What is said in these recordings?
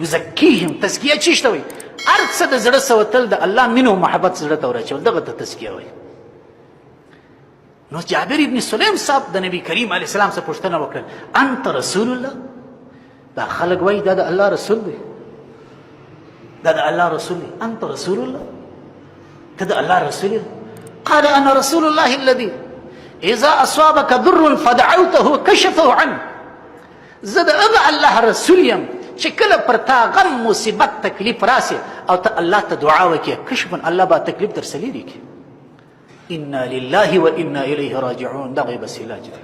یزکیهم تزکیه چی شته وي هر څه د زړه سوتل د الله مینه او محبت زړه ته ورچول دغه ته تزکیه وي. نو جابر ابن سلیم صاحب د نبی کریم علی السلام څخه پوښتنه وکړه، انت رسول الله؟ دا خلک وایي دا د الله رسول دی، دا د الله رسول دی. انت رسول الله؟ ته د الله رسول؟ قال انا رسول الله الذي اذا اصابك ضر فدعوته كشفه عنه. زه د هغه الله رسول یم چې کله پر تا غم، مصیبت، تکلیف راسي او ته الله ته دعا وکړې، کشفا الله به تکلیف در سلیری کړي. انا لله وانا الیه راجعون، دغه بس علاج دی.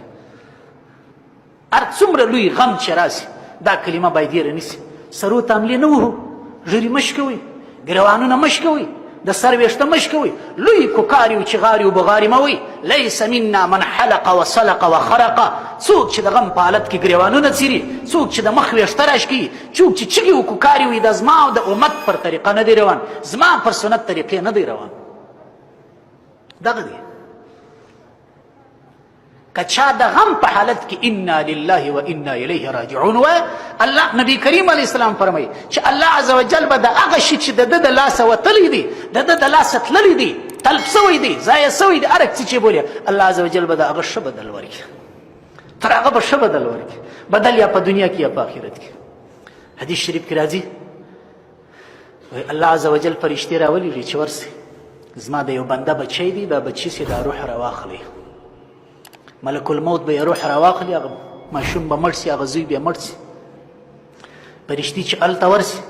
هر څومره لوی غم چې راسي دا کلمه باید یې رانیسي. سرو ته حملې نه وهو، ږیرې مه شکوئ، ګریوانونه مه شکوئ، د سر ویښته مه شکوئ، لوی کوکاري او چغاري او بغاري مه وئ. لیس منا من حلق وسلق وخرق. څوک چې د غم په حالت کې ګریوانونه څیري، څوک چې د مخ ویښته راشکوي، څوک چې چغې او کوکاري وي، دا زما او د امت پر طریقه نه دی روان، زما پر سنت طریقې نه دی روان. دغه دی که چا د غم په حالت کې انا لله و انا الیه راجعون و الله نبی کریم علیه السلام فرمایي چې الله عز وجل به د هغه شي چې د ده د لاسه وتلی دی، د ده د لاسه تللی دی، تلف سوی دی، ضایع سوی دی، هر څه چې بولي، الله عز وجل به د هغه ښه بدل ورکړي، تر هغه به ښه بدل ورکړي، بدل یا په دنیا کې یا په آخرت کې. حدیث شریف کې راځي، الله عز وجل فرشتې راولېږي چې ورسي زما د یو بنده بچی دی، دا بچی سي دا روح راواخلي. ملک الموت به یې روح راواخلي، هغه ماشوم به مړ سي، هغه زوی به مړ سي. فرشتې چې هلته ورسي،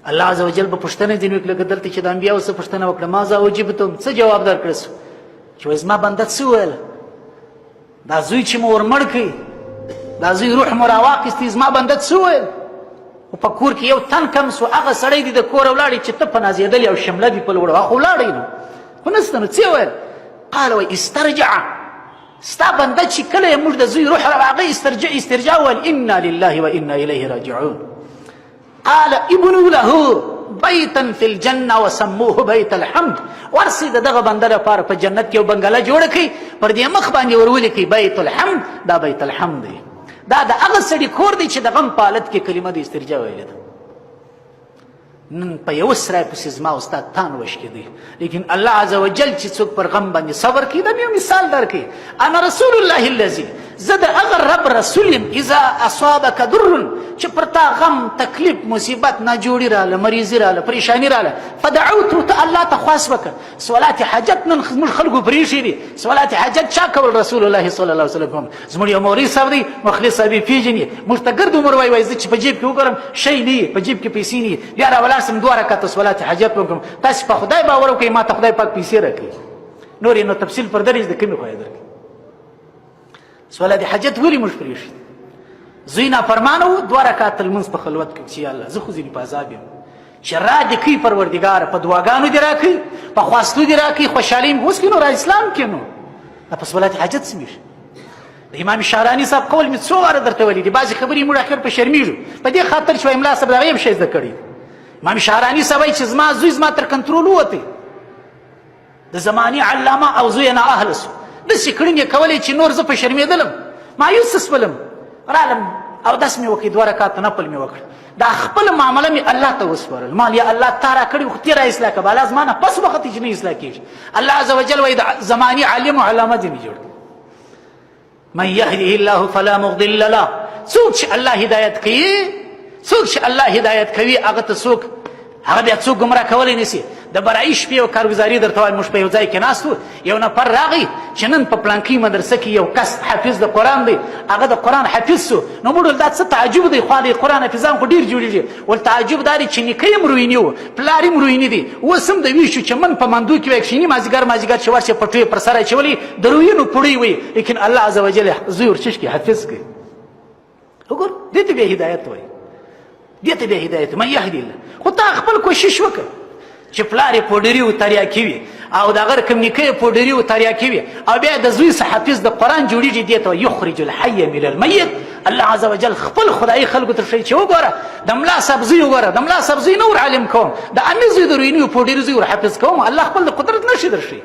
الله عز وجل به پوښتنه ځینې وکړي، لکه دلته چې د انبیاو څه پوښتنه وکړه، ماذا اجبتم، څه جواب درکړه سو؟ چې وایي زما بنده څه وویل، دا زوی چې مو ورمړ کړي، دا زوی روح مو راواخیستی، زما بنده څه وویل؟ خو په کور کې یو تن کم سو، هغه سړی دی د کوره ولاړی چې ته په نازېدلی او شمله دي په لوړه، خو ولاړی نو خو نسته، نو څه ویل؟ قال وایي استرجع، ستا بنده چې کله یې موږ د زوی روح راغی استرجع استرجاع ویل انا لله و انا الیه راجعون. قال ابنوا له بیتا فی الجنه وسموه بیت الحمد. ورسې د دغه بنده لپاره په جنت کې یو بنګله جوړه کړئ، پر دې مخ باندې ورولیکئ بیت الحمد، دا بیت الحمد دی، دا د هغه سړي کور دی چې د غم په حالت کې کلمه د استرجاع ویلې ده. نن په یو سرای پسې زما او ستا تان وشکېدی، لیکن الله عز وجل چې څوک پر غم باندې صبر کوي، دا مې یو مثال درکړي، انا رسول الله الذي، زه د هغه رب رسول یم، اذا اصابک در، چې پر تا غم، تکلیف، مصیبت، ناجوړي راله، مریضي راله، پریشانی راله، فدعوت، ته الله ته خواست وکړه. صلات حاجت نن زموږ خلکو پرېښي دي. صلات حاجت چا کول؟ رسول الله صلی الله علیه وسلم. زموږ یو مولوي صاحب دی، مخلص صاحب یې پېژني، موږ ته ګرد عمر وایي، وایي زه چې په جیب کې وګورم شی نه، په جیب کې پیسې نه، بیا را ولاړ سم دوه رکعته صلات حاجت وکړم، تاسې په خدای باور وکړئ ما ته خدای پاک پیسې راکوي. نور یې نو تفصیل پر درې د کومې خوا یې درکوي. صلات حاجت ولې موږ پرېښي؟ زوی نافرمانه و، دوه رکعته لمونځ په خلوت کې چې یا الله زه خو ځینې په عذاب یم، چې را دې کوي پروردګار، په دعاګانو دې راکوي، په خواستو دې راکوي، خوشحالي مې اوس کې نو را اسلام کې نو دا په صلات حاجت څه میږي. د امام شعراني صاحب قول مې څو واره درته ویلي دي، بعضې خبرې موږ اخر په شرمېږو، په دې خاطر چې املا صاحب دغه یې هم شی زده کړی. امام شعراني صاحب وایي چې زما زوی زما تر کنټرول ووتی، د زماني علامه او زوی نه اهل سو، داسې کړنې یې کولې چې نور زه په شرمېدلم، مایوسه سولم، رالم او داس مې وکړ، دوه رکعاته نفل مې وکړ، دا خپل معامله مې الله ته وسپارل، مال یا الله تا را کړی خو ته را اصلاح کړه، الله زما نه پس وخت چې نه اصلاح کېږي. الله عز وجل وایي د زماني عالم او علامه دې مې جوړ کړ. من يهده الله فلا مضل له، څوک چې الله هدایت کوي، څوک چې الله هدایت کوي هغه ته څوک هغه بیا څوک ګمراه کولی نشي. د برایي شپې او کارګزاري درته وایم، موږ په یو ځای کې ناست وو، یو نفر راغی چې نن په پلانکۍ مدرسه کې یو کس حافظ د قرآن دی، هغه د قرآن حافظ سو. نو موږ دا څه تعجب دی، خو د قرآن حافظان خو ډېر جوړېږي. ول تعجب دا دی چې نیکه یې هم رویني و، پلار یې هم رویني دی، اوس هم د ویښو چمن په مندو کې وای کښېني، مازدیګر مازدیګر چې ورشي پټو یې پر سر اچولي، د روینو پړی وي، لیکن الله عز وجل زوی ورچش کې حافظ کړي. وګور دې ته بیا هدایت وایي، دې ته بیا هدایت من یهدي الله. خو تا خپل کوشش وکړه چې پلار یې پوډري او تریاکي وي او د هغه کوم نیکه یې پوډري او تریاکي وي او بیا د زوی څخه حافظ د قرآن جوړېږي، دې ته یخرج الحی من المیت. الله عز وجل خپل خدایي خلکو ته ښیي چې وګوره د ملا صاحب زوی، وګوره د ملا صاحب زوی نه ور عالم کوم، د امي زوی د رویني او پوډري زوی ور حافظ کوم. الله خپل د قدرت نښې درښیي.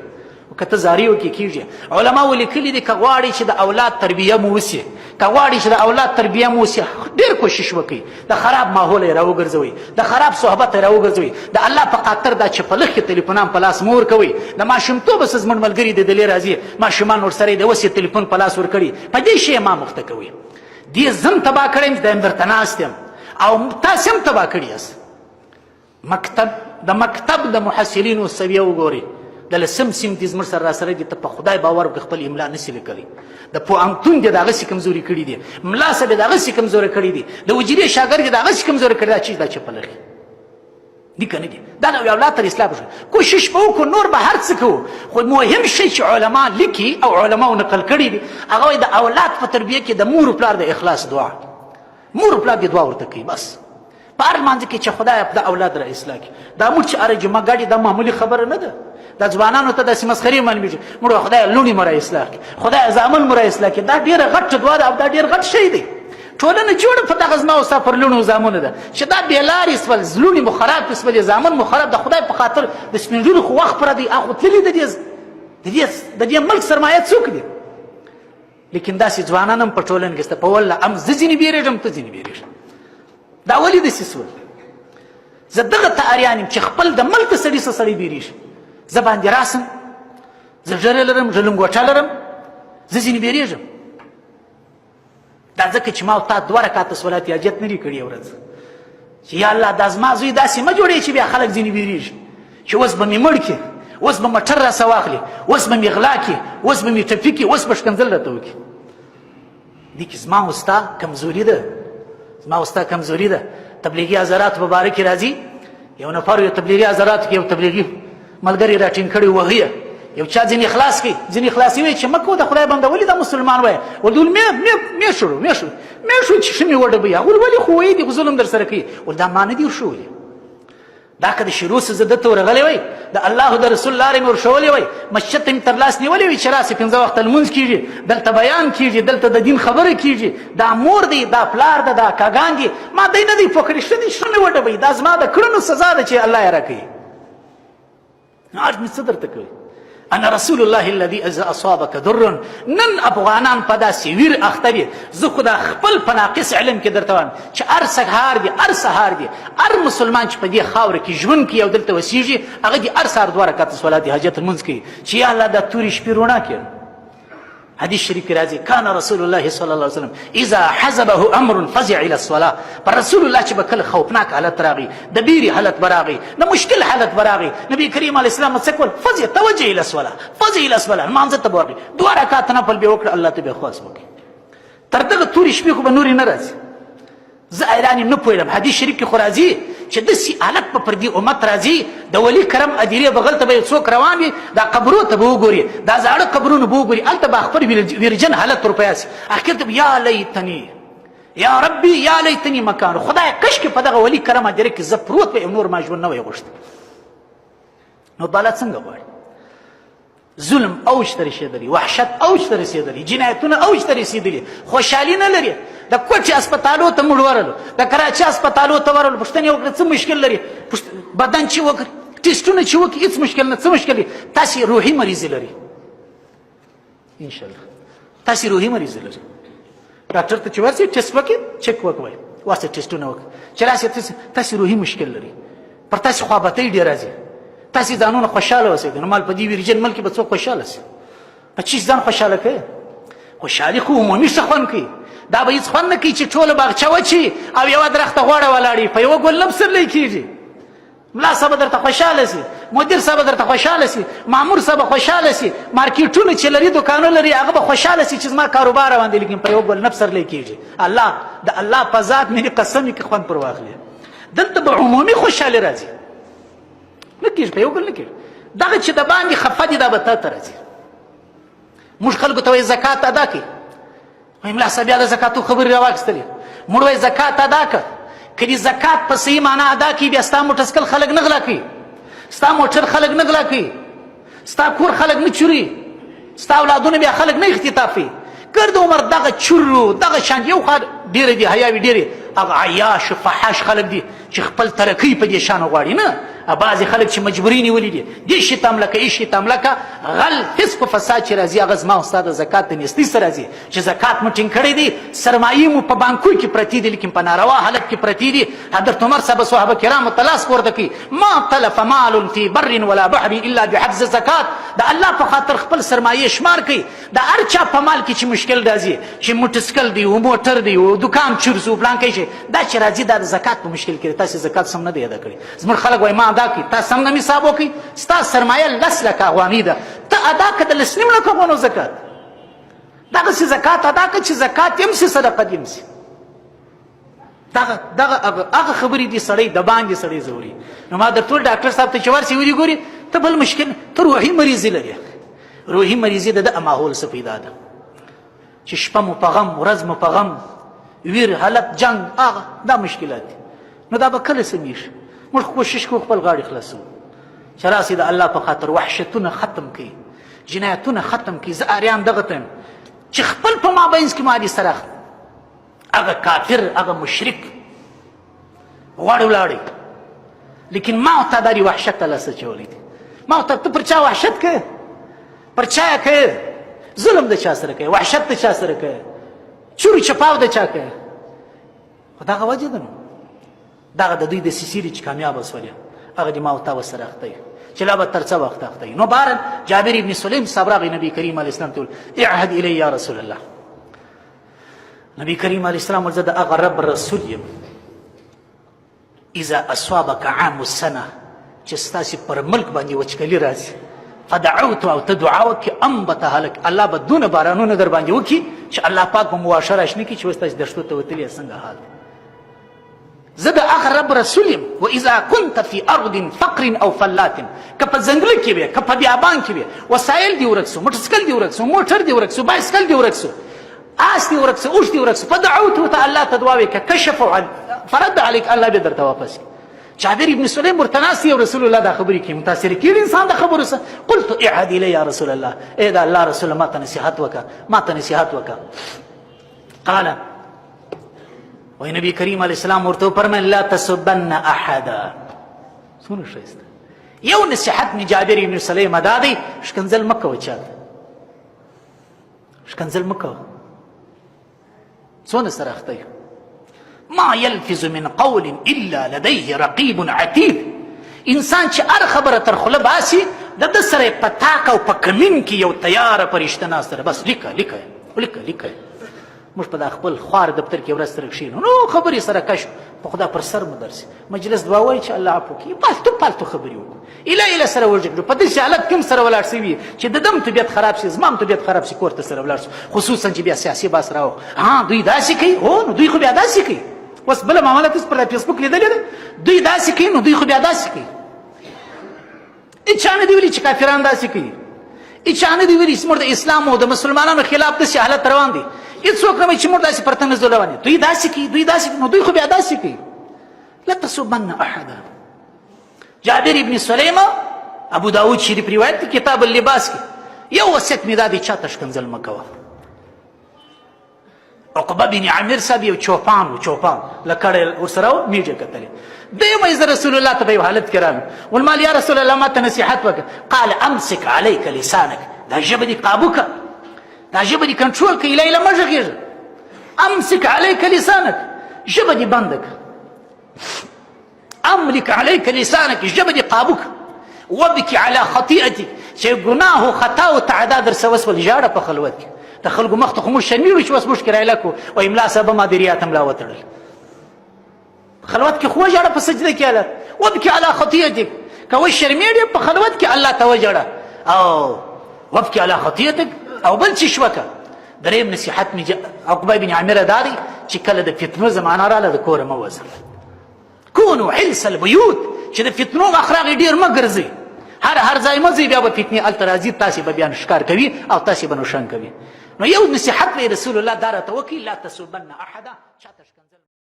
که ته زاری وکړې کېږي. علماو لیکلي دي که غواړي چې د اولاد تربیه مو وسي، که غواړي چې د اولاد تربیه مو وسي، ډېر کوشش وکړئ، د خراب ماحول یې راوګرځوئ، د خراب صحبت یې راوګرځوئ، د الله په خاطر دا چپلخې تلیفونان په لاس مه ورکوئ. د ماشومتوبه څه زموږ ملګري د دلې راځي، ماشومان ورسره د وسې تلیفون په لاس ورکړي، په دې شی ما مخته کوئ. دې زم تباه کړی یم، زه درته ناست یم او تاسې هم تباه کړي یاست. مکتب، د مکتب د محصلینو سویه وګورئ، د لسم سیم دي زموږ سره راسره دي، ته په خدای باور وکړه خپل املا نسي لیکلی. د پوهنتون دې د هغسې کمزوري کړي دي، ملا صاحب یې د هغسې کمزوري کړي دي، د حجرې شاګرد یې د هغسې کمزوري کړي. دا چې دا چپلخي دي که نه دي؟ دا نو اولاد تر اصلاح شو کوشش به وکړو، نور به هر څه کوو، خو مهم شی چې علما لیکي او علماو نقل کړي دي، هغه وایي د اولاد په تربیه کې د مور پلار د اخلاص دعا، مور پلار دې دعا ورته کوي بس په هر لمانځه کې چې خدای د اولاد را اصلاح کړي. دا موږ چې هره جمعه ګاډي، دا معمولي خبره نه ده. دا ځوانانو ته داسې مسخرې معلومېږي، موږ خدای لوڼې مو را اصلاح کړي، خدای زامن مو را اصلاح کړي. دا ډېره غټه دعا ده او دا ډېر غټ شی دی. ټولنه جوړه په دغه زما او ستا پر لوڼو زامنو ده چې دا بېلارې سول، لوڼې مو خراب سولې، زامن مو خراب. د خدای په خاطر د سپین ږیرو خو وخت پوره دی، هغه تللي. د دې ملک سرمایه څوک دي؟ لیکن داسې ځوانان هم په ټولنه کې شته، په والله هم زه ځینې بیرېږم، ته ځینې بیرېږم. دا ولې داسې سول؟ زه دغه ته اریان یم چې خپل د ملک سړي څه سړی بیرېږي. زه باندې راسم، زه ږیره لرم، زه لنګوټه لرم، زه ځینې بیرېږم. دا ځکه چې ما او تا دوه رکعته صلات حاجت نه دي کړي ورځ، چې یا الله دا زما زوی داسې مه جوړوي چې بیا خلک ځینې وېرېږي چې اوس به مې مړ کړي، اوس به موټر راسه واخلي، اوس به مې غلا کړي، اوس به مې ټپي کړي، اوس به ښکنځل راته وکړي. دې کې زما او ستا کمزوري ده، زما او ستا کمزوري ده. تبلیغي حضرات مبارک راځي، یو نفر یو تبلیغي حضرات کې یو تبلیغي ملګری راټینګ کړی وهیه، یو چا ځینې خلاص کړي، ځینې خلاصوي چې مه کوه د خدای بنده، ولې دا مسلمان وایې؟ ول مې مې مې شروع مې شو مې شو چې ښه مې وډبوي. هغوی ولې خو وایي دي، خو ظلم در سره کوي. ول دا ما نه دي ورښوولي، دا که د شروع څه زه ده ته ورغلی وای، د الله د رسول لارې مې ورښولې وای، مسجد ته مې تر لاس نیولې وای چې راسې پنځه وخته لمونځ کېږي، دلته بیان کېږي، دلته د دین خبره کېږي، دا مور دی، دا پلار ده، دا کاګان دي، ما دی نه دی پوه کړی. ښه دی، ښه مې وډبوي، دا زما د کړنو سزا ده چې الله یې راکوي. عرض مې څه درته کوي؟ انا رسول الله الذي اذا اصابك در. نن افغانان په داسې ویر اخته دي، زه خو دا خپل په ناقص علم کې درته وایم چې هر سهار دي، هر سهار دي، هر مسلمان چې په دې خاوره کې ژوند کوي او دلته وسیږي، هغه دې هر سهار دوه رکعته صلات حاجت لمونځ کوي چې یا الله دا تورې شپې رڼا کړي. حدیث شریف کې راځي، کان رسول الله صلی الله علیه وسلم اذا حزبه امر فزع الى الصلاه. پر رسول الله چې به کله خوفناک حالت راغی، د بیری حالت براغی، د مشکل حالت براغی، نبی کریم علیه السلام څه کول؟ فزع توجه الى الصلاه، فزع الى الصلاه، مانځه ته ورغی، دوه رکعات نفل به وکړ، الله ته به خواست وکړي. تر دغه تورې شپې خو به نورې نه راځي. زه حیران یم، نه پوهېږم. حدیث شریف کې خو راځي چې داسې حالت به پر دې امت راځي، د ولي کرم ادیرې بغل ته به یو څوک روان وي، دا قبرو ته به وګوري، دا زاړه قبرونو به وګوري، هلته به خپل ویرجن حالت ورپیا سي، اخر ته یا لیتني یا ربي یا لیتني مکان، خدای کشکې په دغه ولي کرم ادیره کې زه پروت وای او نور ما ژوند نه وای غوښتی. نو بالا څنګه غواړي؟ ظلم اوج ته رسېدلی، وحشت اوج ته رسېدلی، جنایتونه اوج ته رسېدلي، خوشحالي نه لري. د کوټې هسپتالو ته موږ ورغلو، د کراچۍ هسپتالو ته ورغلو، پوښتنې وکړې څه مشکل لري، بدن چې وکړي، ټیسټونه چې وکړي، هېڅ مشکل نه. څه مشکل لري؟ تاسې روحي مریضي لري، انشاءالله تاسې روحي مریضي لري. ډاکټر ته چې ورسې ټیسټ وکړي، چک وکړي، ورسې ټیسټونه وکړي، چې راسې تاسې روحي مشکل لري، پر تاسې خوابتۍ ډېر راځي، تاسې ځانونه خوشحاله اوسئ. نو مال په دې ویرجن ملک کې به څوک خوشحاله سي؟ په چیش ځان خوشحاله کوي؟ خوشحالي خو عمومي ښه خوند کوي، دا به هېڅ خوند نه کوي چې ټوله باغچه وچي او یوه درخته غوړه ولاړي، په یوه ګل نه پسرلی کېږي. ملا صاحب درته خوشاله سي، مدیر صاحب درته خوشاله سي، مامور صاحب خوشاله سي، مارکیټونه چې لري، دکانونه لري، هغه به خوشاله سي چې زما کاروبار روان دی، لیکن په یو ګل نه پسرلی کېږي. الله د الله په ذات مې قسم کې خوند پر واخلي، دلته به عمومي خوشحالي راځي نه کېږي، په یو ګل نه کېږي. دغه چې د باندې خفه دي، دا به تا ته راځي. موږ خلکو ته وایي زکات ادا کړئ، وایي ملا صاحب بیا د زکاتو خبرې راواخیستلې. موږ وایي زکات ادا کړه، که دې زکات په صحیح معنا ادا کړي، بیا ستا موټرسکل خلک نه غلا کوي، ستا موټر خلک نه غلا کوي، ستا کور خلک نه چوري، ستا اولادونه بیا خلک نه اختطافي. ګرد عمر دغه چورو دغه شان یو خوا ډېره دي حیاوي، ډېرې هغه عیاش فحاش خلک دي چې خپل ترقي په دې شان غواړي. نه، بعضې خلک چې مجبوري نیولي دي، دې شي ته هم لکه ای شي ته هم لکه غل فسق و فساد چې راځي، هغه زما او ستا د زکات د نیستۍ سره راځي چې زکات مو ټینګ کړی دی، سرمایې مو په بانکو کې پرتې دي، لیکن په ناروا حالت کې پرتې دي. حضرت عمر صاحب صحابه کرامو ته لاس پورته کوي، ما تلف مال فی بر ولا بحر الا بحفظ زکات. د الله په خاطر خپل سرمایې شمار کوي. د هر چا په مال کې چې مشکل راځي، چې موټرسایکل دی او موټر دی او دکان چور سو پلان کوي، دا چې راځي دا د زکات په مشکل کې. تاسو زکات سم نه دی ادا کړی. زموږ خلک وایي ما ادا کړي، تا سم نه حساب وکړي. ستا سرمایه لس لکه افغانۍ ده، ته ادا کړه د لس نیم لکه افغانو زکات. دغسې زکات ادا کړه چې زکات یې هم سي، صدقه دې هم سي. دغه دغه هغه خبرې دي سړی د باندې سړی ځوري. نو ما د ټول ډاکټر صاحب ته چې ورسي ودي ګوري، ته بل مشکل، ته روحي مریضي لرې. روحي مریضي د ده ماحول څه پیدا ده چې شپه مو په غم، ورځ مو په غم، ویر حالت، جنگ، هغه دا مشکلات دي. نو دا به کله سمېږي؟ موږ کوشش کوو خپل غاړې خلاصوو چې راسي د الله په خاطر وحشتونه ختم کړي، جنایتونه ختم کړي. زه اریان دغه ته چې خپل په مابینځ کې ما دي سره هغه کافر هغه مشرک غواړي ولاړی، لیکن ما او تا دا دي وحشت ته لاس اچولی دی. ما او ته پر چا وحشت کوې؟ پر چا یې کوې؟ ظلم د چا سره کوې؟ وحشت د چا سره کوې؟ چور چپاو د چا کوې؟ خو دغه وجه ده. نو دغه د دوی دسیسې دي چې کامیابه سولې، هغه دې ما او تا ورسره اخته یو چې لا به تر څه وخته اخته یو. نو بهرحال جابر ابن سلیم صاحب راغی نبي کریم علیه السلام ته وویل اعهد الی یا رسول الله. نبی کریم علیه السلام ورته د هغه رب رسول یم، اذا اصابک عام السنه، چې ستاسې پر ملک باندې وچکلي راځي، فدعوت او ته دعا وکړي انبتها لک، الله به دونه بارانونه در باندې وکړي چې الله پاک به مو واښه راشنه کړي چې اوس تاسې دښتو ته وتلي څنګه حال دی. زه د هغه رب رسول یم. و اذا كنت في ارض فقر او فلات، که په ځنګله کې وې، که په بیابان کې وې، وسایل دې ورک سو، موټرسایکل دې ورک سو، موټر دې ورک سو، بایسکل دې ورک سو، آس دې ورک سو، اوښ دې ورک سو، فدعوت ته الله ته دعا وکړه، کشف عن فرد عليك، الله به درته واپس. جابر ابن سلیم ورته ناست دی، رسول الله دا خبرې کوي، متاثر کېږي انسان د خبرو څخه. قلت اعهد الی یا رسول الله، ای د الله رسول، ما ته نصیحت وکړه، ما ته نصیحت وکړه. قال وای نبی کریم علیه السلام ورته وفرمایل لا تسبن احدا. څومره ښایسته یو نصیحت می جابر ابن سلیم دا دی، ښکنځل مه کوه، چاته ښکنځل مه کوه. څونه سره اخته یو. ما يلفظ من قول الا لديه رقيب عتيد. انسان چې هر خبره تر خوله باسي، د ده سره په تاک او په کمین کې یو تیاره فرشته ناسته ده، بس لیکه لیکه لیکه لیکه. موږ په دا خپل خوار دفتر کې ورځ سره کښېنو، نو خبرې سره کش په خدا پر سر مو درسي، مجلس دعا وایي چې الله عفو کړي، پالتو پالتو خبرې وکړو، اله اله سره وجګړو. په داسې حالت کې هم سره ولاړ سوي چې د دم طبیعت خراب شي، زما هم طبیعت خراب شي، کور ته سره ولاړ شو. خصوصا چې بیا سیاسي باس راوخ، ها دوی داسې کوي، هو نو دوی خو بیا داسې کوي. اوس بله معامله تاسو پر فیسبوک لیدلې ده، دوی داسې کوي نو دوی خو بیا داسې کوي. هیچا نه دي ویلي چې کافران داسې کوي، هیچا نه دي ویلي چې موږ د اسلام او د مسلمانانو خلاف داسې حالت روان دي. هیڅوک نه وایي چې موږ داسې پر تنزل روان دي. دوی داسې کوي، دوی داسې کوي، نو دوی خو بیا داسې کوي. لا تسبن احدا. جابر ابن سلیمه ابو داود شریف روایت دی کتاب اللباس کې، یو وصیت مې دا دی چاته ښکنځل مه کوه. عقبه بن عامر صاحب یو چوپان و، چوپان لکړی ورسره و، میږ یې کتلې. دی وایي زه رسول الله ته په یو حالت کې راغلم، ول مال یا رسول الله ما ته نصیحت وکړه. قال امسک علیک لسانک، دا ژبه دې قابو کړه، دا ژبه دې کنټرول کړه، اله اله مه غږېږه. امسک علیک لسانک، ژبه دې بنده کړه. املک عليك لسانك، ژبه دې قابو کړه. وبکي على خطيئتك، چې ګناه او خطا او تعدا در سره وسول، ژاړه په خلوت کې، د خلکو مخ ته خو موږ شرمېږو چې اوس موږ کې رایله کړو، وایي ملا صاحب ما د ریا ته ملا وتړل. خلوت کې خو ژاړه په سجده کې حالت. وبکي على خطيئتك، که وشرمېږې په خلوت کې الله ته وژاړه او وبکي على خطيئتك. او بل څه شوکه دریم نصیحت مې عقبه بن عامر دا دی چې کله د فتنو زمانه راله د کوره مه وځه. کونو حلس البیوت، چې د فتنو وخت راغی ډېر مه ګرځئ، هر هر ځای مه ځئ، بیا به فتنې هلته راځي، تاسې به بیا ښکار کوي او تاسې به نوشن کوي. نو یو نصیحت به رسول الله دا راته وکړي، لا تسبن احدا، چاته